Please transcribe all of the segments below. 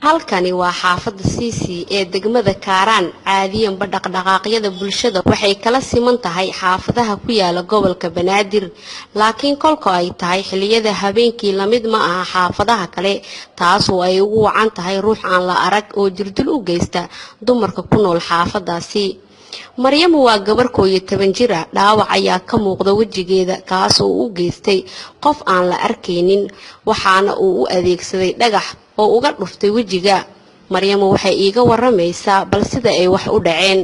Halkani waa xaafadda Siisi ee degmada Kaaraan. Caadiyanba dhaqdhaqaaqyada bulshada waxay kala siman tahay xaafadaha ku yaala gobolka Banaadir, laakiin kolka ay tahay xilliyada habeenkii lamid ma aha xaafadaha kale, taasoo ay ugu wacan tahay ruux aan la arag oo jirdil u geysta dumarka ku nool xaafadaasi. Maryamu waa gabar 11 jir ah. Dhaawac ayaa ka muuqda wejigeeda, kaasoo u geystay qof aan la arkaynin, waxaana uu u adeegsaday dhagax oo uga dhuftay wejiga. Maryamu waxay iiga waramaysaa bal sida ay wax u dhaceen.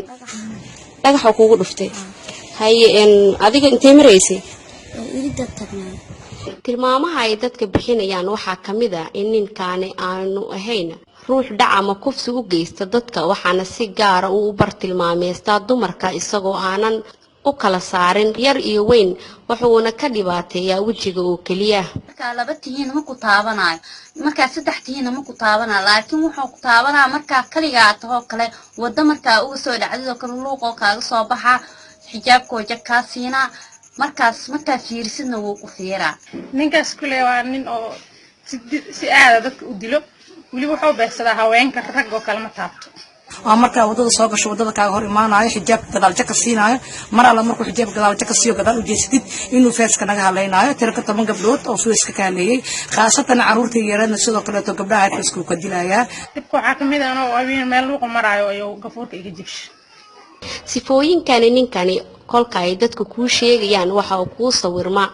Dhagaxa kugu dhuftay? Haye, adiga intee maraysay? Irida tagnaa. Tilmaamaha ay dadka bixinayaan waxaa ka mid ah in ninkaani aanu ahayn ruux dhac ama kufsi u geysta dadka, waxaana si gaara uu u bartilmaameystaa dumarka, isagoo aanan u kala saarin yar iyo weyn, wuxuuna ka dhibaateeyaa wejiga oo keliya. Markaa laba tihiin ma ku taabanaayo, markaa saddex tihiinna ma ku taabanaayo, laakiin wuxuu ku taabanaa markaa kaligaa tahoo kale, waddo markaa uga soo dhacdidoo kale, luuqoo kaaga soo baxaa, xijaabkoo jag kaa siinaa. Markaas markaa fiirisidna wuu ku fiiraa. Ninkaas kule waa nin oo si aada dadka u dilo. Weliba wuxuu beegsadaa haweenka, rag oo kale ma taabto. Waa markaa wadada soo gasho, wadada kaaga hor imaanayo, xijaabka gadaal jaka siinaayo. Mar alla markuu xijaabka gadaal jaka siiyo, gadaal u jeesatid, inuu feeska naga hadlaynaayo. Tiro ka 10 gabdhood oo feeska ka hadleeyey, khaasatan caruurta yareedna, sidoo kaleeto gabdhaha feeska uu ka dilayaa. Dhibka waxaa kamid ah anoo habeen meel luuqa maraayo ayuu gafuurka iga jibsha. Sifooyinkani ninkani kolka ay dadka kuu sheegayaan, waxa uu kuu sawirma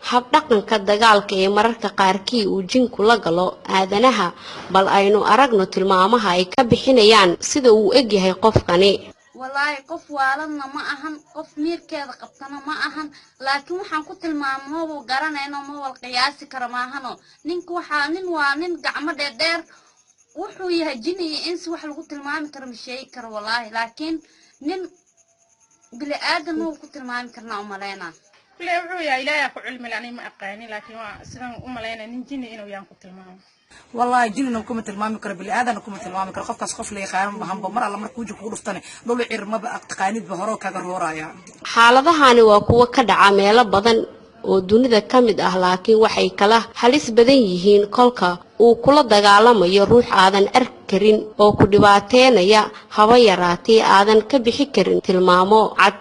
habdhaqanka dagaalka ee mararka qaarkii uu jinku la galo aadanaha. Bal aynu aragno tilmaamaha ay ka bixinayaan sida uu egyahay qofkani. Wallaahi qof waaladna ma ahan, qof miirkeeda qabtana ma ahan, laakiin waxaan ku tilmaamo maba garanayno, ma wal qiyaasi karo maahano. Ninka waxaa nin waa nin gacmo dheerdheer. Wuxuu yahay jini iyo insi, wax lagu tilmaami karo ma sheegi karo wallaahi, laakiin nin bili aadan ma ku tilmaami karnaa umaleynaa. Kule wuxuu yahay Ilaahay ku cilmi leh, aniga ma aqaani, laakiin waa sidaan u malaynaya nin jini inuu yaan ku tilmaamo. Wallaahi jinina kuma tilmaami karo, bili aadana kuma tilmaami karo. Qofkaas qof la yaqaano mahanba. Mar alla marka weji kugu dhuftane, dhul cir maba taqaanidba, hore kaga rooraya. Xaaladahani waa kuwo ka dhaca meelo badan oo dunida ka mid ah, laakiin waxay kala halis badan yihiin kolka uu kula dagaalamayo ruux aadan arki karin oo ku dhibaateynaya, haba yaraatee aadan ka bixi karin tilmaamo cad.